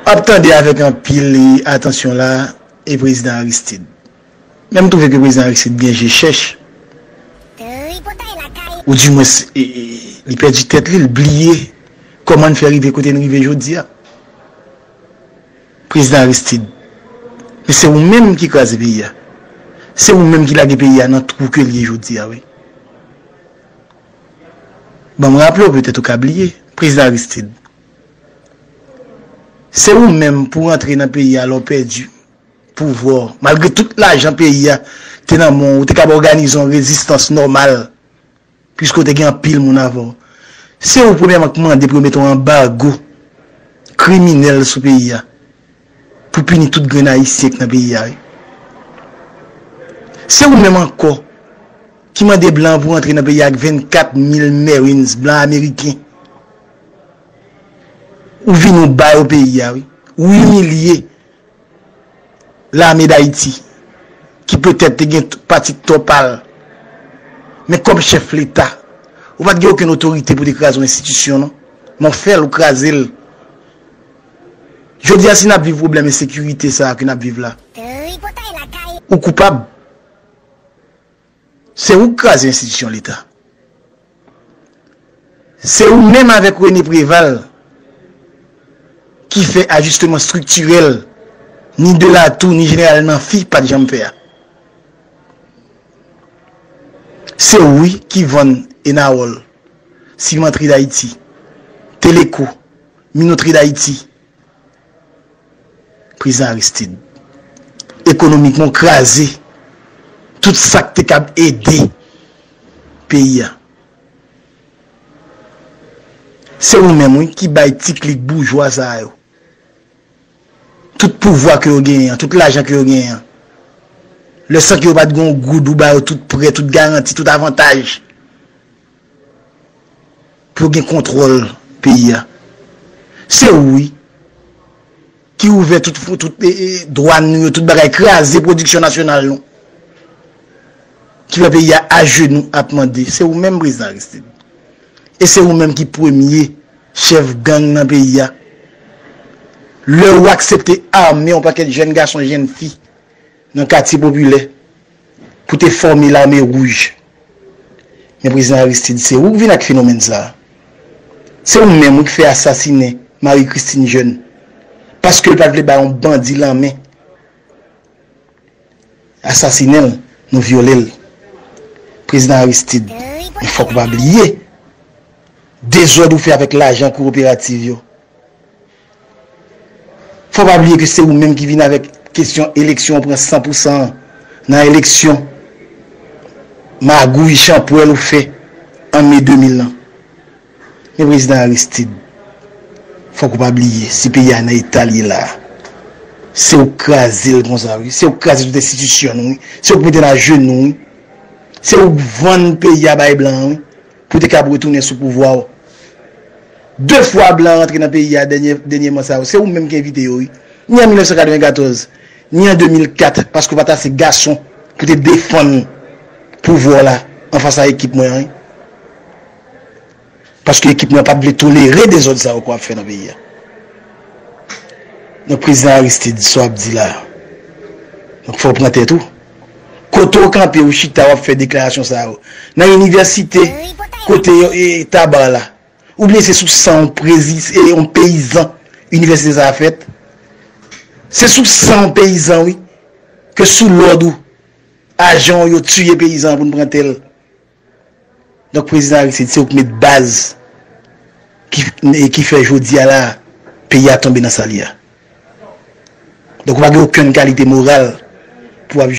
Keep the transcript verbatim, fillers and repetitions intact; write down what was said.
Ap tande avèk anpil atansyon la, e prezidan Aristide. Men m twouve ke prezidan Aristide gen je chèch. Ou dimwens, e, e, li pèdi tèt li, li bliye kòman n fè rive kote n rive jodi a. Prezidan Aristide, men se ou menm ki kraze peyi a. Se ou menm ki lage peyi a nan twou ke l ye jodi a, wi. Ban m raple w, petèt ou ka bliye. Prezidan Aristide, se ou menm pou rantre nan peyi a lè w pèdi pouvwa w. Malgre tout lajan peyi a te nan men w, ou te kab òganize yon rezistans nòmal, piske w te gen anpil moun avè w. Se ou premyèman ki mande pou yo mete yon anbago kriminèl sou peyi a, pou pini tout grenn Ayisyen k nan peyi a, wi. Se ou menm ankò ki mande blan pou rantre nan peyi a ak vennkat mil Marines, blan ameriken. Ou vini, ou ba yo peyi a, wi. Ou imilye Lame Dayiti, ki petèt te gen t-, pati k tò pa l. Men kòm chèf Leta, ou pa t gen okenn otorite pou te kraze yon enstitisyon, non. Men w fè l, ou kraze l. Jodi a, si n ap viv pwoblèm ensekirite sa a ke n ap viv la, ou koupab. Se ou k kraze enstitisyon Leta. Se ou menm avèk René Préval ki fè ajisteman estriktirèl, ni Delatour, ni jeneral Namphy pa t janm fè a. Se ou, wi, ki vann Enawòl, Cimenterie d'Haïti, Teleco, Minoterie d'Haïti. Prezidan Aristide, ekonomikman w kraze tout sa k te kab ede peyi a. Se ou menm, wi, ki bay ti klik boujwa sa yo tout pouvwa ke yo genyen an, tout lajan ke yo genyen an. Lè san ke yo pa t gen yon goud, ou ba yo tout prè, tout garanti, tout avantaj pou yo gen kontwòl peyi a. Se ou, wi, ki ouvè tout, tout, e, e, dwàn nou yo, tout bagay, kraze pwodiksyon nasyonal nou, ki fè peyi a ajenou ap mande. Se ou menm, prezidan Aristide. E se ou menm ki premye chèf gang nan peyi a. Lè ou aksepte ame yon pakèt jèn gason, jèn fi nan katye popilè pou te fòme Lame Wouj. Men prezidan Aristide, se ou k vin ak fenomèn sa a. Se ou menm, wi, k fè asasinen Marie Christine Jeune, paske l pa t vle bay yon bandi lanmen asasinen l, nou vyole l. Prezidan Aristide, men fòk ou pa bliye dezòd ou fè avèk lajan kooperativ yo. Fò pa bliye ke se ou menm ki vin avèk kesyon eleksyon, ou pran san pou san an nan eleksyon magouy, chanpwèl ou fè an me de mil lan. Men prezidan Aristide, fòk ou pa bliye, si peyi a nan eta l ye la a, se ou k kraze l konsa, wi. Se ou k kraze tout enstitisyon nou, wi. Se ou k mete n ajenou, wi. Se ou k vann peyi a bay blan an, wi, pou te kab retounen sou pouvwa w. De fwa blan rantre nan peyi a dènye, dènyèman sa yo, se ou menm ki envite yo, wi. Ni an mil nèf san katrevenkatòz, ni an de mil kat, paske w pa t ase gason pou te defann pouvwa w la anfas a ekip mwen an, wi. Paske ekip mwen pa t vle tolere dezòd sa yo ke w ap fè nan peyi a. Donk, prezidan Aristide, sa w ap di la a, donk, fò w pran tèt ou. Kote w kanpe, ou chita, w ap fè deklarasyon sa yo. Nan inivèsite, kote yo, e, Taba la. Oubyen se sou san yon prezi-, e, yon peyizan inivèsite sa a fèt. Se sou san yon peyizan, wi, ke sou lòd ou, ajan w yo tiye peyizan an pou n pran tè l. Donk, prezidan Aristide, se ou k met baz ki, e ki fè jodi a la, peyi a tonbe nan sa l ye a. Donk, ou pa gen okenn kalite moral pou w ap